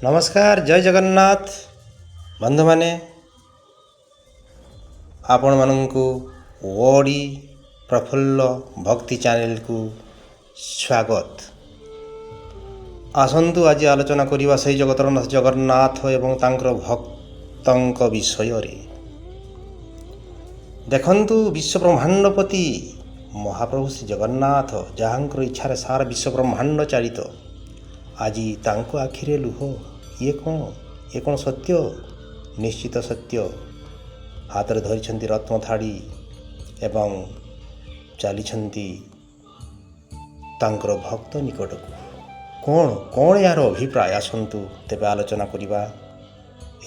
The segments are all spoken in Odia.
ନମସ୍କାର, ଜୟ ଜଗନ୍ନାଥ। ବନ୍ଧୁମାନେ, ଆପଣମାନଙ୍କୁ ଓଡ଼ି ପ୍ରଫୁଲ୍ଲ ଭକ୍ତି ଚ୍ୟାନେଲକୁ ସ୍ୱାଗତ। ଆସନ୍ତୁ, ଆଜି ଆଲୋଚନା କରିବା ସେଇ ଜଗତର ନାଥ ଜଗନ୍ନାଥ ଏବଂ ତାଙ୍କର ଭକ୍ତଙ୍କ ବିଷୟରେ। ଦେଖନ୍ତୁ, ବିଶ୍ୱ ବ୍ରହ୍ମାଣ୍ଡପତି ମହାପ୍ରଭୁ ଶ୍ରୀ ଜଗନ୍ନାଥ, ଯାହାଙ୍କର ଇଚ୍ଛାରେ ସାରା ବିଶ୍ୱ ବ୍ରହ୍ମାଣ୍ଡ ଚାଳିତ, ଆଜି ତାଙ୍କ ଆଖିରେ ଲୁହ। ଇଏ କ'ଣ? ଇଏ କ'ଣ ସତ୍ୟ? ନିଶ୍ଚିତ ସତ୍ୟ। ହାତରେ ଧରିଛନ୍ତି ରତ୍ନ ଥାଳି ଏବଂ ଚାଲିଛନ୍ତି ତାଙ୍କର ଭକ୍ତ ନିକଟକୁ। କ'ଣ କ'ଣ ଏହାର ଅଭିପ୍ରାୟ? ଆସନ୍ତୁ ତେବେ ଆଲୋଚନା କରିବା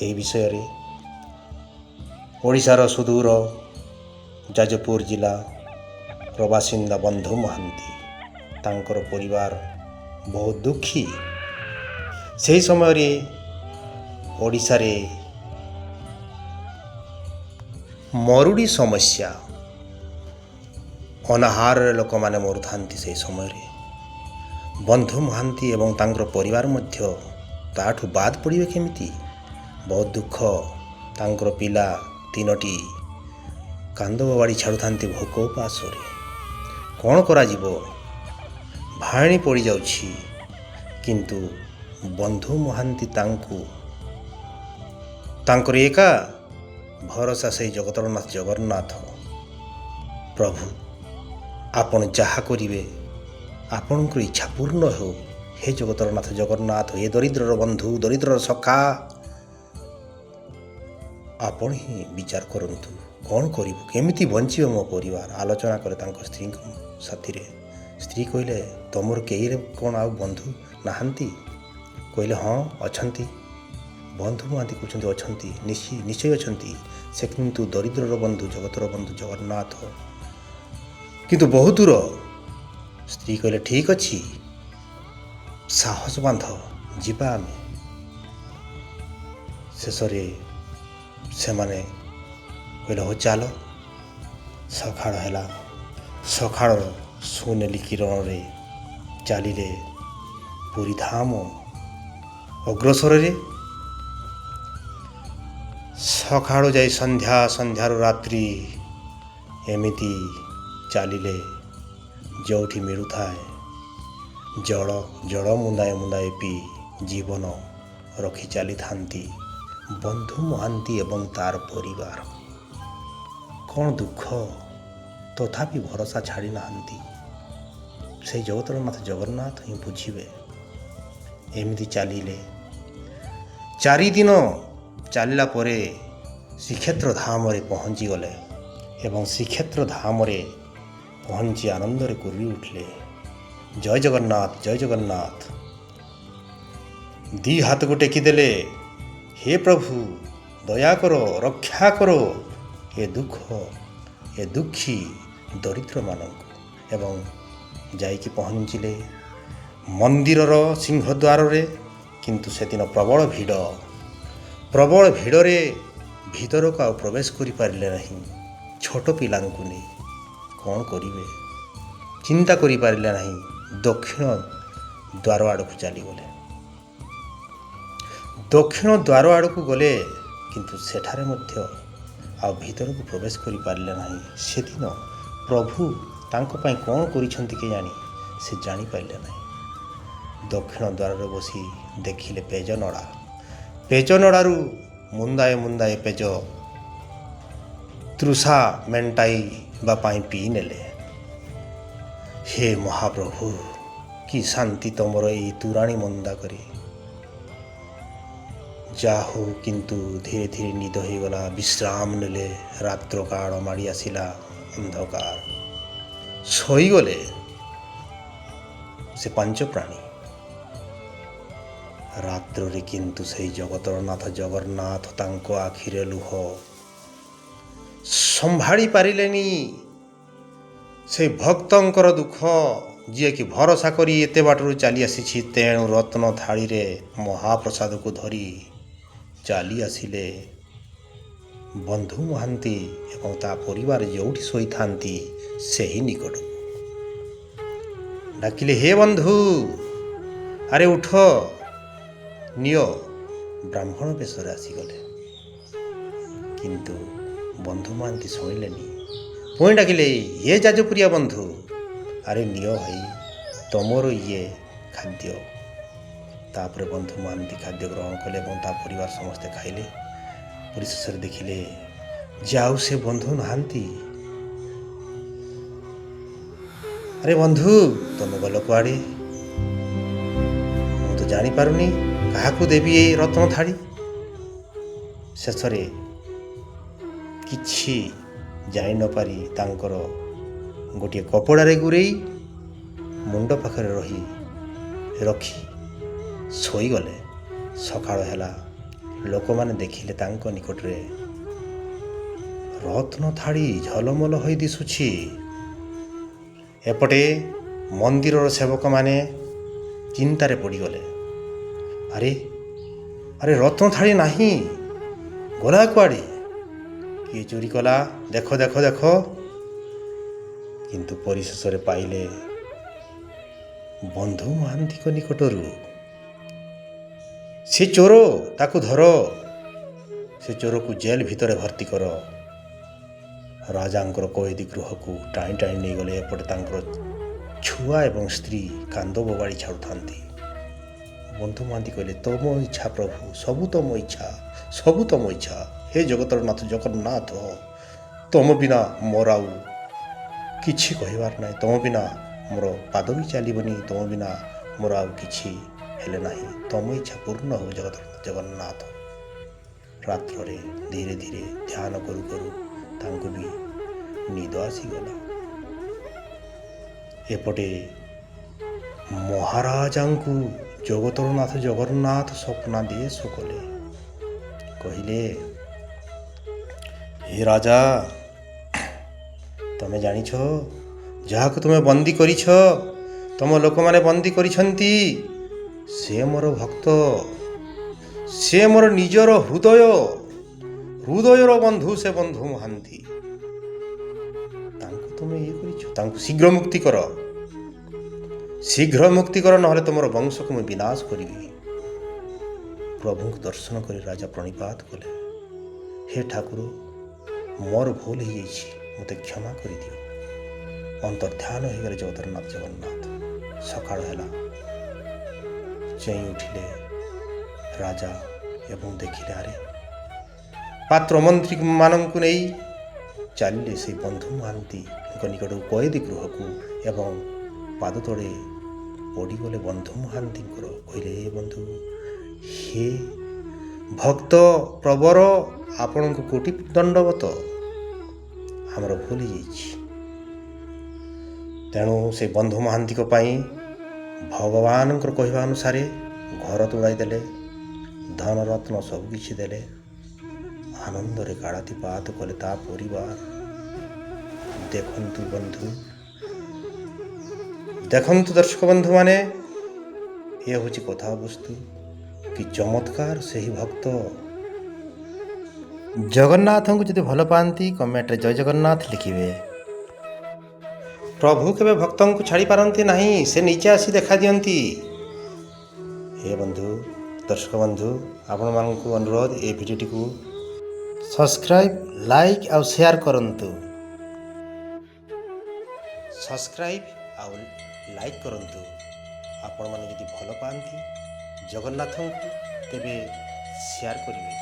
ଏହି ବିଷୟରେ। ଓଡ଼ିଶାର ସୁଦୂର ଯାଜପୁର ଜିଲ୍ଲାର ବାସିନ୍ଦା ବନ୍ଧୁ ମହାନ୍ତି, ତାଙ୍କର ପରିବାର ବହୁତ ଦୁଃଖୀ। ସେହି ସମୟରେ ଓଡ଼ିଶାରେ ମରୁଡ଼ି ସମସ୍ୟା, ଅନାହାରରେ ଲୋକମାନେ ମରୁଥାନ୍ତି। ସେହି ସମୟରେ ବନ୍ଧୁ ମହାନ୍ତି ଏବଂ ତାଙ୍କର ପରିବାର ମଧ୍ୟ ତାଠୁ ବାଦ ପଡ଼ିବେ କେମିତି? ବହୁତ ଦୁଃଖ। ତାଙ୍କର ପିଲା ତିନୋଟି କାନ୍ଦ ବୋବାଳି ଛାଡ଼ୁଥାନ୍ତି ଭୋକ ଉପାସରେ। କ'ଣ କରାଯିବ? ଭାଣୀ ପଡ଼ିଯାଉଛି। କିନ୍ତୁ ବନ୍ଧୁ ମହାନ୍ତି ତାଙ୍କୁ ତାଙ୍କର ଏକା ଭରସା ସେଇ ଜଗତର ନାଥ ଜଗନ୍ନାଥ। ପ୍ରଭୁ, ଆପଣ ଯାହା କରିବେ, ଆପଣଙ୍କର ଇଚ୍ଛା ପୂର୍ଣ୍ଣ ହେଉ। ହେ ଜଗତର ନାଥ ଜଗନ୍ନାଥ, ହେ ଦରିଦ୍ରର ବନ୍ଧୁ, ଦରିଦ୍ରର ସଖା, ଆପଣ ହିଁ ବିଚାର କରନ୍ତୁ, କ'ଣ କରିବୁ, କେମିତି ବଞ୍ଚିବ ମୋ ପରିବାର? ଆଲୋଚନା କରେ ତାଙ୍କ ସ୍ତ୍ରୀଙ୍କ ସାଥିରେ। ସ୍ତ୍ରୀ କହିଲେ, ତମର କେହି କ'ଣ ଆଉ ବନ୍ଧୁ ନାହାନ୍ତି? କହିଲେ, ହଁ, ଅଛନ୍ତି। ବନ୍ଧୁ ମହାନ୍ତି କହୁଛନ୍ତି, ଅଛନ୍ତି, ନିଶ୍ଚୟ ଅଛନ୍ତି। ସେ କିନ୍ତୁ ଦରିଦ୍ରର ବନ୍ଧୁ, ଜଗତର ବନ୍ଧୁ ଜଗନ୍ନାଥ, କିନ୍ତୁ ବହୁତ ଦୂର। ସ୍ତ୍ରୀ କହିଲେ, ଠିକ୍ ଅଛି, ସାହସ ବାନ୍ଧ, ଯିବା ଆମେ। ଶେଷରେ ସେମାନେ କହିଲେ, ହଉ ଚାଲ। ସକାଳ ହେଲା। ସକାଳର ସୁନେଲି କିରଣରେ ଚାଲିଲେ ପୁରୀ ଧାମ ଅଗ୍ରସରରେ। ସକାଳୁ ଯାଇ ସନ୍ଧ୍ୟା, ସନ୍ଧ୍ୟାରୁ ରାତ୍ରି, ଏମିତି ଚାଲିଲେ। ଯେଉଁଠି ମିଳୁଥାଏ ଜଳ, ଜଳ ମୁନ୍ଦାଏ ମୁନ୍ଦାଏ ପିଇ ଜୀବନ ରଖି ଚାଲିଥାନ୍ତି ବନ୍ଧୁ ମହାନ୍ତି ଏବଂ ତାର ପରିବାର। କ'ଣ ଦୁଃଖ, ତଥାପି ଭରସା ଛାଡ଼ି ନାହାନ୍ତି। ସେଇ ଜଗତର ନାଥ ଜଗନ୍ନାଥ ହିଁ ବୁଝିବେ। ଏମିତି ଚାଲିଲେ। 4 ଦିନ ଚାଲିଲା ପରେ ଶ୍ରୀକ୍ଷେତ୍ର ଧାମରେ ପହଞ୍ଚିଗଲେ ଏବଂ ଶ୍ରୀକ୍ଷେତ୍ର ଧାମରେ ପହଞ୍ଚି ଆନନ୍ଦରେ କୁହୁରି ଉଠିଲେ, ଜୟ ଜଗନ୍ନାଥ, ଜୟ ଜଗନ୍ନାଥ। ଦି ହାତକୁ ଟେକିଦେଲେ, ହେ ପ୍ରଭୁ, ଦୟା କର, ରକ୍ଷା କର ଏ ଦୁଃଖ, ଏ ଦୁଃଖୀ ଦରିଦ୍ରମାନଙ୍କୁ। ଏବଂ ଯାଇକି ପହଞ୍ଚିଲେ ମନ୍ଦିରର ସିଂହଦ୍ୱାରରେ। କିନ୍ତୁ ସେଦିନ ପ୍ରବଳ ଭିଡ଼। ପ୍ରବଳ ଭିଡ଼ରେ ଭିତରକୁ ଆଉ ପ୍ରବେଶ କରିପାରିଲେ ନାହିଁ। ଛୋଟ ପିଲାଙ୍କୁ ନେଇ କ'ଣ କରିବେ, ଚିନ୍ତା କରିପାରିଲେ ନାହିଁ। ଦକ୍ଷିଣ ଦ୍ୱାର ଆଡ଼କୁ ଚାଲିଗଲେ। ଦକ୍ଷିଣ ଦ୍ୱାର ଆଡ଼କୁ ଗଲେ, କିନ୍ତୁ ସେଠାରେ ମଧ୍ୟ ଆଉ ଭିତରକୁ ପ୍ରବେଶ କରିପାରିଲେ ନାହିଁ। ସେଦିନ ପ୍ରଭୁ ତାଙ୍କ ପାଇଁ କ'ଣ କରିଛନ୍ତି କେଜାଣି, ସେ ଜାଣିପାରିଲେ ନାହିଁ। ଦକ୍ଷିଣ ଦ୍ୱାରରେ ବସି ଦେଖିଲେ ପେଜ ନଡ଼ା। ପେଜ ନଡ଼ାରୁ ମୁନ୍ଦାଏ ମୁନ୍ଦାଏ ପେଜ ତୃଷା ମେଣ୍ଟାଇବା ପାଇଁ ପିଇ ନେଲେ। ହେ ମହାପ୍ରଭୁ, କି ଶାନ୍ତି ତମର ଏଇ ତୁରାଣୀ ମନ୍ଦା କରି। ଯା ହଉ, କିନ୍ତୁ ଧୀରେ ଧୀରେ ନିଦ ହେଇଗଲା। ବିଶ୍ରାମ ନେଲେ। ରାତ୍ରକାଳ ମାଡ଼ି ଆସିଲା, ଅନ୍ଧକାର। ଶୋଇଗଲେ ସେ ପାଞ୍ଚ ପ୍ରାଣୀ। ରାତ୍ରରେ କିନ୍ତୁ ସେଇ ଜଗତର ନାଥ ଜଗନ୍ନାଥ, ତାଙ୍କ ଆଖିରେ ଲୁହ, ସମ୍ଭାଳି ପାରିଲେନି ସେଇ ଭକ୍ତଙ୍କର ଦୁଃଖ, ଯିଏକି ଭରସା କରି ଏତେ ବାଟରୁ ଚାଲି ଆସିଛି। ତେଣୁ ରତ୍ନ ଥାଳିରେ ମହାପ୍ରସାଦକୁ ଧରି ଚାଲି ଆସିଲେ ବନ୍ଧୁ ମହାନ୍ତି ଏବଂ ତା ପରିବାର ଯେଉଁଠି ଶୋଇଥାନ୍ତି ସେହି ନିକଟକୁ। ଡାକିଲେ, ହେ ବନ୍ଧୁ, ଆରେ ଉଠ, ନିଅ। ବ୍ରାହ୍ମଣ ବେଶରେ ଆସିଗଲେ। କିନ୍ତୁ ବନ୍ଧୁ ମହାନ୍ତି ଶୁଣିଲେନି। ପୁଣି ଡାକିଲେ, ଇଏ ଯାଜପୁରିଆ ବନ୍ଧୁ, ଆରେ ନିଅ ଭାଇ ତମର ଇଏ ଖାଦ୍ୟ। ତାପରେ ବନ୍ଧୁ ମହାନ୍ତି ଖାଦ୍ୟ ଗ୍ରହଣ କଲେ ଏବଂ ତା ପରିବାର ସମସ୍ତେ ଖାଇଲେ। ପରିଶେଷରେ ଦେଖିଲେ ଯେ ଆଉ ସେ ବନ୍ଧୁ ନାହାନ୍ତି। ଆରେ ବନ୍ଧୁ, ତମେ ଗଲ କୁଆଡ଼େ? ମୁଁ ତ ଜାଣିପାରୁନି କାହାକୁ ଦେବି ଏଇ ରତ୍ନ ଥାଳି। ଶେଷରେ କିଛି ଜାଣି ନପାରି ତାଙ୍କର ଗୋଟିଏ କପଡ଼ାରେ ଗୁରେଇ ମୁଣ୍ଡ ପାଖରେ ରଖି ଶୋଇଗଲେ। ସକାଳ ହେଲା, ଲୋକମାନେ ଦେଖିଲେ ତାଙ୍କ ନିକଟରେ ରତ୍ନ ଥାଳି ଝଲମଲ ହୋଇ ଦିଶୁଛି। ଏପଟେ ମନ୍ଦିରର ସେବକମାନେ ଚିନ୍ତାରେ ପଡ଼ିଗଲେ। ଆରେ ଆରେ, ରତ୍ନ ଥାଳି ନାହିଁ, ଗଲା କୁଆଡ଼େ? କିଏ ଚୋରି କଲା? ଦେଖ ଦେଖ ଦେଖ। କିନ୍ତୁ ପରିଶେଷରେ ପାଇଲେ ବନ୍ଧୁ ମହାନ୍ତିଙ୍କ ନିକଟରୁ, ସେ ଚୋର, ତାକୁ ଧର, ସେ ଚୋରକୁ ଜେଲ୍ ଭିତରେ ଭର୍ତ୍ତି କର। ରାଜାଙ୍କର କଏଦୀ ଗୃହକୁ ଟାଣି ଟାଣି ନେଇଗଲେ। ଏପଟେ ତାଙ୍କର ଛୁଆ ଏବଂ ସ୍ତ୍ରୀ କାନ୍ଦ ବୋବାଳି ଛାଡ଼ୁଥାନ୍ତି। ବନ୍ଧୁ ମହାନ୍ତି କହିଲେ, ତମ ଇଚ୍ଛା ପ୍ରଭୁ, ସବୁ ତମ ଇଚ୍ଛା, ସବୁ ତମ ଇଚ୍ଛା। ହେ ଜଗତର ନାଥ ଜଗନ୍ନାଥ, ତମ ବିନା ମୋର ଆଉ କିଛି କହିବାର ନାହିଁ। ତମ ବିନା ମୋର ପାଦ ବି ଚାଲିବନି, ତମ ବିନା ମୋର ଆଉ କିଛି ହେଲେ ନାହିଁ। ତମ ଇଚ୍ଛା ପୂର୍ଣ୍ଣ ହଉ ଜଗତର ଜଗନ୍ନାଥ। ରାତ୍ରରେ ଧୀରେ ଧୀରେ ଧ୍ୟାନ କରୁ କରୁ ତାଙ୍କୁ ବି ନିଦ ଆସିଗଲା। ଏପଟେ ମହାରାଜାଙ୍କୁ ଜଗତର ନାଥ ଜଗନ୍ନାଥ ସ୍ୱପ୍ନାଦେଶ କଲେ। କହିଲେ, ହେ ରାଜା, ତମେ ଜାଣିଛ ଯାହାକୁ ତୁମେ ବନ୍ଦୀ କରିଛ, ତମ ଲୋକମାନେ ବନ୍ଦୀ କରିଛନ୍ତି, ସେ ମୋର ଭକ୍ତ, ସେ ମୋର ନିଜର ହୃଦୟର ବନ୍ଧୁ, ସେ ବନ୍ଧୁ ମହାନ୍ତି। ତାଙ୍କୁ ତୁମେ ଇଏ କରିଛ, ତାଙ୍କୁ ଶୀଘ୍ର ମୁକ୍ତି କର, ଶୀଘ୍ର ମୁକ୍ତି କର, ନହେଲେ ତୁମର ବଂଶକୁ ମୁଁ ବିନାଶ କରିବି। ପ୍ରଭୁଙ୍କୁ ଦର୍ଶନ କରି ରାଜା ପ୍ରଣିପାତ କଲେ। ହେ ଠାକୁର, ମୋର ଭୁଲ ହେଇଯାଇଛି, ମୋତେ କ୍ଷମା କରିଦିଅ। ଅନ୍ତର୍ଧ୍ୟାନ ହୋଇଗଲେ ଜଗତରନାଥ ଜଗନ୍ନାଥ। ସକାଳ ହେଲା, ଚେଇଁ ଉଠିଲେ ରାଜା ଏବଂ ଦେଖିଲେ, ଆରେ ପାତ୍ର ମନ୍ତ୍ରୀମାନଙ୍କୁ ନେଇ ଚାଲିଲେ ସେଇ ବନ୍ଧୁ ମହାନ୍ତିଙ୍କ ନିକଟକୁ, କଏଦୀ ଗୃହକୁ, ଏବଂ ପାଦ ତଳେ ପଡ଼ିଗଲେ ବନ୍ଧୁ ମହାନ୍ତିଙ୍କର। କହିଲେ, ହେ ବନ୍ଧୁ, ହେ ଭକ୍ତ ପ୍ରବର, ଆପଣଙ୍କୁ କୋଟି ଦଣ୍ଡବତ, ଆମର ଭୁଲ ହେଇଯାଇଛି। ତେଣୁ ସେ ବନ୍ଧୁ ମହାନ୍ତିଙ୍କ ପାଇଁ ଭଗବାନଙ୍କର କହିବା ଅନୁସାରେ ଘର ତୋଳାଇ ଦେଲେ, ଧନରତ୍ନ ସବୁକିଛି ଦେଲେ। ଆନନ୍ଦରେ କାଳାତିପାତ କଲେ ତା ପରିବାର। ଦେଖନ୍ତୁ ବନ୍ଧୁ, ଦେଖନ୍ତୁ ଦର୍ଶକ ବନ୍ଧୁମାନେ, ଏ ହେଉଛି କଥାବସ୍ତୁ। କି ଚମତ୍କାର ସେହି ଭକ୍ତ। ଜଗନ୍ନାଥଙ୍କୁ ଯଦି ଭଲ ପାଆନ୍ତି କମେଣ୍ଟରେ ଜୟ ଜଗନ୍ନାଥ ଲେଖିବେ। ପ୍ରଭୁ କେବେ ଭକ୍ତଙ୍କୁ ଛାଡ଼ି ପାରନ୍ତି ନାହିଁ, ସେ ନିଜେ ଆସି ଦେଖା ଦିଅନ୍ତି। ହେ ବନ୍ଧୁ, ଦର୍ଶକ ବନ୍ଧୁ, ଆପଣମାନଙ୍କୁ ଅନୁରୋଧ, ଏ ଭିଡ଼ିଓଟିକୁ ସବସ୍କ୍ରାଇବ୍, ଲାଇକ୍ ଆଉ ସେୟାର କରନ୍ତୁ। ସବସ୍କ୍ରାଇବ୍ ଆଉ ଲାଇକ୍ କରନ୍ତୁ। ଆପଣମାନେ ଯଦି ଭଲ ପାଆନ୍ତି ଜଗନ୍ନାଥଙ୍କୁ ତେବେ ସେୟାର କରିବେ।